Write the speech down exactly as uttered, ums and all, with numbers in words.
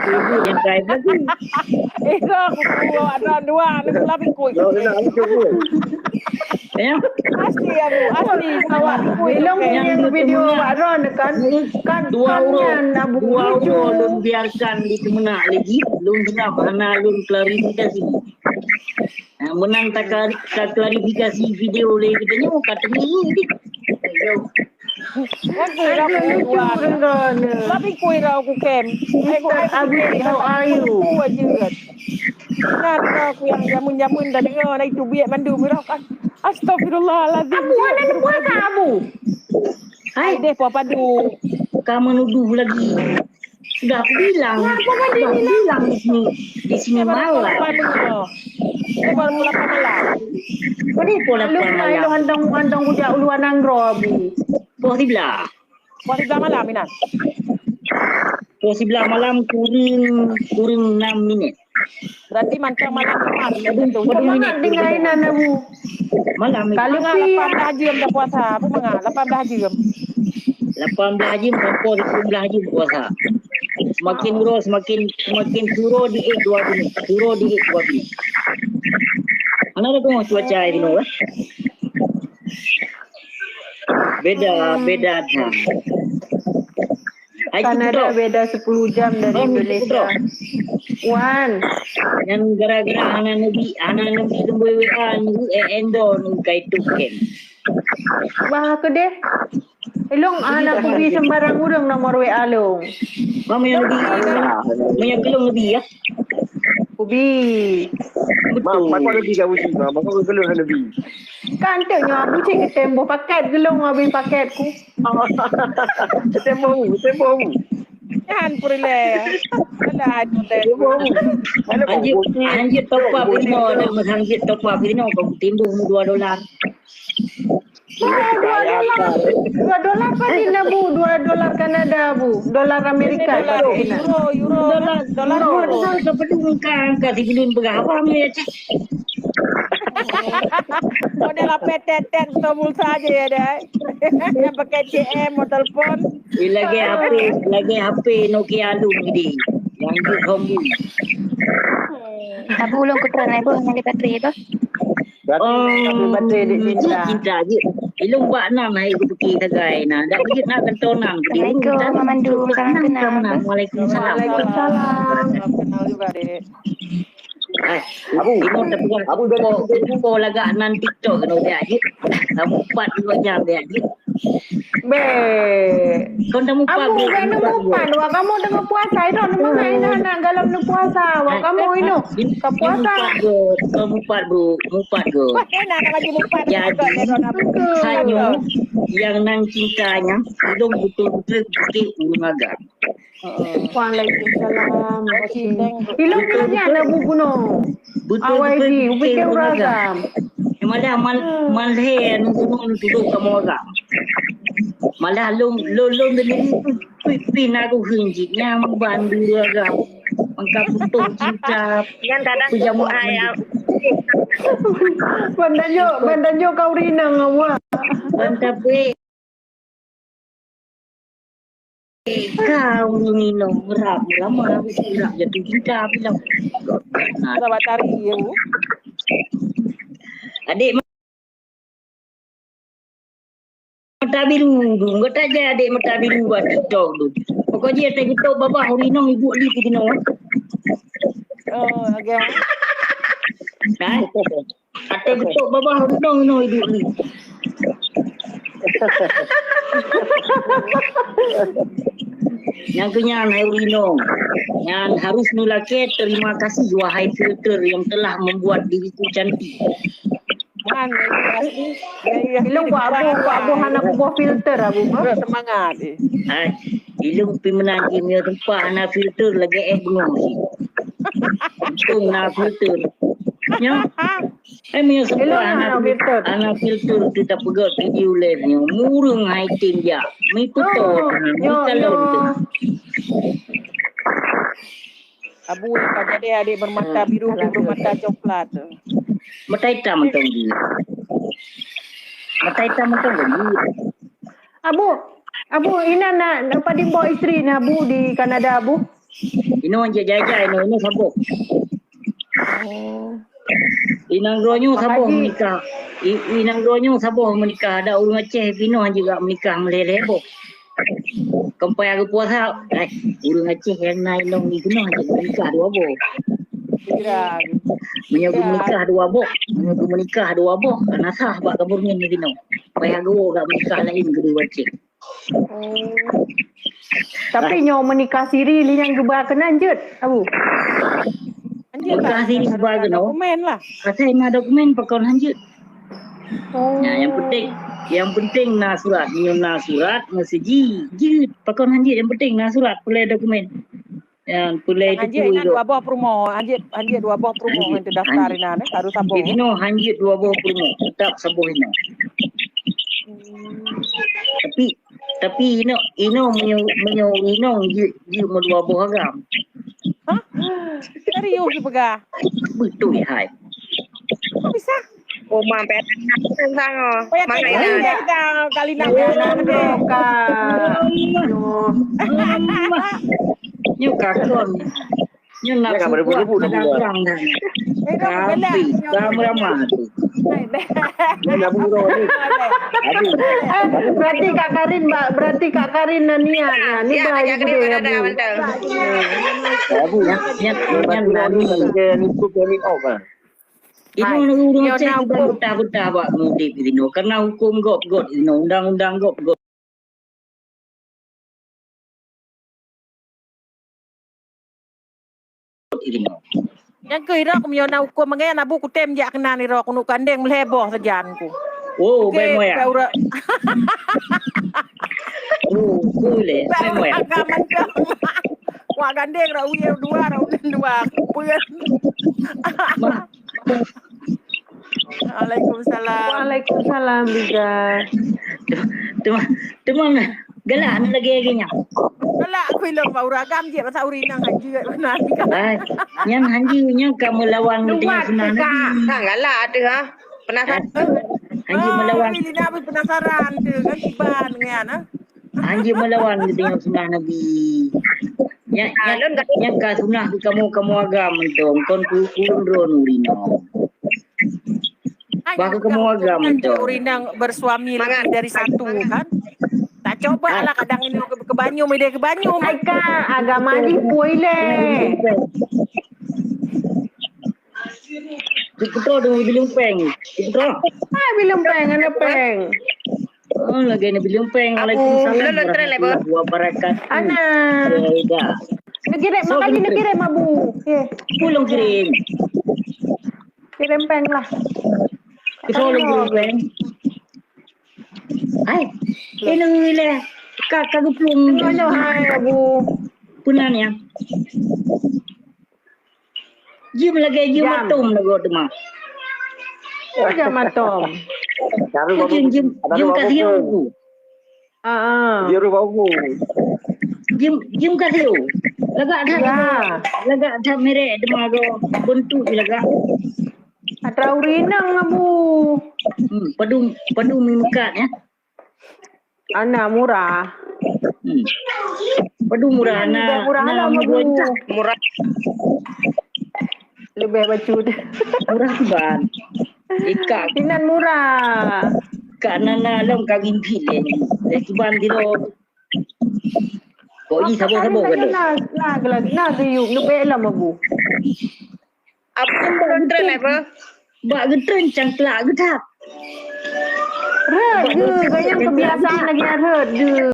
Ibu yang drive lagi. Itu aku dua, ada dua, ada lebih kuih. Ya, udah, aku pun. Ya. Asli, Abu, asli. Awak ilong yang video awak ron kan? Kan, dua kan urut, nyan, Abu, dua lucu. Urut lôn biarkan di kemenang lagi, lôn genap hana lôn klarifikasi. Nah, menang tak, tak klarifikasi video lagi katanya, katanya ini. Aku dah lucu. Tapi kui rau ku kem. Aku, aku Abi, kem. How are you? Aku aja kan. Nah, aku yang jamun-jamun dah dengar, dah itu biak mandum rau kan. Astagfirullahaladzim. Abu, hana neupuasa, Abu. Hai deh, Papa Du. Kamu nuduh lagi. Sudah aku bilang. Kenapa kau sudah bilang di sini? Di sini malam. Eh, baru lapan malam. Kau ni pun lapan malam. Lu hantong, hantong kujak uluan nanggroe, Abu. Poh siblah. Poh siblah malam, Inan. Poh siblah malam kurang, kurang enam minit. Berarti mantong malam Jumat. Padum, padum minit. Dengan Inan, Abu. Malam itu. Kalau pi lapan belas jam dah puasa. Apa mangat? Lapan belas jam. Lapan belas jam sampai dua belas jam puasa. Semakin uroe, semakin, semakin suro diék dua bini. Suro diék dua bini. Mana ada tengok cuaca di sini, eh? Beda, beda. Hai, Kanada beda sepuluh jam dari Indonesia. Wan. Yang gara-gara hana nabi, hana nabi lembui W A ni, eh, endo ni kai tuken. Bah, aku deh. Ilong hana kubi sembarang urang nomor W A long. Mama yang nabi, mama yang kelong nabi ya. Kubi. Betul. Mak, mak nabi kat uji, mak, mak kelong nabi. Kan tu nyo, Abu cek ke temboh paket gelong habis paketku. Temboh, temboh. Kan purila. Ada anu temboh. Anjir, anjir top up ini, ada masa anjir top up ini, kau timbul dua dolar. Wah, dua dolar. Dua dolar paling dah, Bu. Dua dolar Kanada, Bu. Dolar Amerika. Dolar, euro, euro. Dolar, dolar, euro. Dolar, dolar, dolar. Angka, angka, angka, si Bilin peugah apa, Amir? Model apa, tet, tet, atau pulsa aja ya, dai. Yang pakai C M, mau telepon. Dia lagi H P, lagi H P Nokia lu gini. Yang tu hobi. Abu ulun kutra nai, Bu, nyali baterai, Bu. Berarti, oh, tapi baterai dek cinta. Cinta je. Ilung bak nan hai kutuki sagai na. Dak bejit na kentonan. Assalamualaikum, Mama Mandum. Salam kenal. Waalaikumsalam. Waalaikumsalam. Salam kenal juga, Dek. Hai, Abu. Ino tapi Abu dah ko, ko lagak nan TikTok kena dia je. Kamu empat dua jam dia je. Be. Kon dah mupat, Abu, Bu, kan dah mupat, Bu. Mupat. Wah, kamu tengah puasa, itu nama hmm. Nak, nak galam nak puasa. Wah, eh, kamu eh, ino. Eh, ka puasa. Mupat, Bu. Kon mupat, Bu. Mupat, Bu. Wah, enak nak lagi mupat. Jadi, hanya yang nang cintanya, belum betul-betul fikir urang agam. Heeh. Waalaikumsalam. Ilung nyan na Bu Gunong. Betul, awai betul, ji, betul, upikir urang agam. Malah mal-, hmm. Malhé anu gunong tuduh kamoe agam. Malah lôn, lôn, lôn sendiri pih, pih, pih na kuheun jih nyang bandu agam. Mangka putoh cinta. Nyan kadang pejamah tu ayam. Bandanyo, bandanyo kau rinang awak. Bantabe. Kau ni no, rap, rap, rap, rap, jatuh cinta bilang. Sabar tari ya, Bu. Adik mata biru tu, kata je adik mata biru buat TikTok tu. Pokok je tak gitu babah rinong ibu li tu kena. Oh, agak. Kan? Até beutôi babah rinong inoe iduek ni. Nyang keunyan hai rinong. Nyan harus neulakée terima kasih wahai filter yang telah membuat diriku cantik. Man, ya, ya, ya. Ilung buat abu, buat abu hana kuboh filter abu. Semangat. Eh. Hai, ilung pi meunan jih meunyoe teumpat hana filter lagée éh beungoh jih. Untung na filter. Nyo. Eh, meunyoe sempat hana filter, hana filter teuka peugah video live nyoe. Murung hai tim jak. Mi putôh, mi kalon tu. Abu ka jadi adik bermata biru, bermata coklat tu. Mata hitam mantong jih. Mata hitam mantong jih. Abu, Abu, ina na, na padum boh isteri na Abu di Kanada, Abu? Inoe jijajai, inoe, inoe saboh. Oh. Inong droeneuh saboh meunikah. I, inong droeneuh saboh meunikah. Ada ureueng Aceh pinoh juga meunikah meulhèe-lhèe boh. Sampai hari puasa, eh, ureueng Aceh nyang na inong di keunoe jeuet meunikah dua boh. Ya. Meunyoe geumeunikah dua boh, meunyoe geumeunikah dua boh, hana sah bak kamoe ngon di keunoe. Payah geuwoe gak meunikah laén keudua Aceh. Oh. Tapi nyoe meunikah siri, lé nyang geuba keunan jeuet, Abu? Hanjeuet lah, meunikah siri geuba keunoe. Dokumen lah. Asai na dokumen pakon hanjeuet. Oh. Nah, yang penting, yang penting na surat. Nyoe na surat, ngon siji, jeuet. Pakon hanjeuet, yang penting na surat, peulai dokumen. Yang peulai hanjeuet inan dua boh peurumoh, hanjeuet, hanjeuet dua boh peurumoh yang terdaftar inan, eh, baru saboh. Di sinoe hanjeuet dua boh peurumoh, tetap saboh inong. Hmm. Tapi, tapi inong, inong meunyoe, meunyoe inong jeuet, jeuet meudua boh agam. Hah? Serius dipeugah? Beutôi hai. Kok bisa? Oh, ma, payah tanya sangat. Payah tanya sangat. Kali nak tanya. Nyoe kakon. Nyoe nak bubuet nak dagang dah. Eh, dah. Tapi, dah meurama tu. Nyoe nak bubuet ni. Aduh. Eh, berarti Kak Karin, Mbak, berarti Kak Karin na niat, ya. Ni dah jadi ya, Bu. Abu. Nyan, nyan, nyan nani. Dia ni tu kami off ah. Inoe ureueng Aceh buta-buta bak udép inoe. Karena huköm gop-gop inoe, undang-undang gop-gop inoe. Nyang keu irok meunyoe na huköm mangat Abu kutem jak keunan irok keuneuk gandeng meulhèe boh sajan ku. Oh, bèk moyang. Oh, boleh. Bèk moyang. Wak gandeng rot wie dua, rot ulèe dua. Peue? Waalaikumsalam. Waalaikumsalam, Biga. Teuma, teuma galak na lagèe nyan. Galak aku ilong bak uragam jeuet pasal ureueng inong hanjeuet beuna. Hai, nyan hanjeuet nyan ka meulawan geutanyoe sunah Nabi. Ka galak tu ha. Penasaran. Hanjeuet meulawan. Lina pih penasaran tu kan kiban nyan ha. Hanjeuet meulawan geutanyoe sunah Nabi. Nyan, nyan ka sunah keu kamoe, kamoe agam mantong, kon keu ureueng droeneuh inong. Bah keu kamoe agam mantong. Ureueng inong bersuami lebih dari satu kan. Tak coba lah kadang ini ke, ke banyu, mede ke banyu. Hai Kak, agama jih pui lé. Cik Putroe deungon bileueng péng. Cik Putroe. Hai bileueng péng, ana péng. Oh, lagèe na bileueng péng. Waalaikumsalam warahmatullahi wabarakatuh. Ana. Ya, ya. Neukirém, makajih neukirém, Abu. Ye. Pulung kirém. Kirém péng lah. Kita ulun kirém péng. Hai, ini lé. Ka, ka geuplueng. Hai, Abu. Peue nan nyan? Jeuem lagèe jeuem matom lagoe teuma. Oh, jeuem matom. Jeuem, jeuem, jeuem ka siu. Ah, ah. Jeuem, jeuem ka siu. Lagak that, lagak that mirek teuma goe. Beuntuk jih lagak. Atra ureueng inong, Abu. Hmm, padum, padum meukat ya. Ana murah. Hmm. Padum murah, ana, murah ana lah, murah. Murah. Leubeh bacut. Murah ban. Ikat. Inan murah. Kak nana lom kagin pih lé. Lé kiban tiro. Kok i saboh-saboh ka lom. Na, na, na, na geuyueb leubeh lom, Abu. Apa pun trend apa? Bak geutreun cangklak geuthak. Rhot geu, gayang kebiasaan lagèe rhot geu.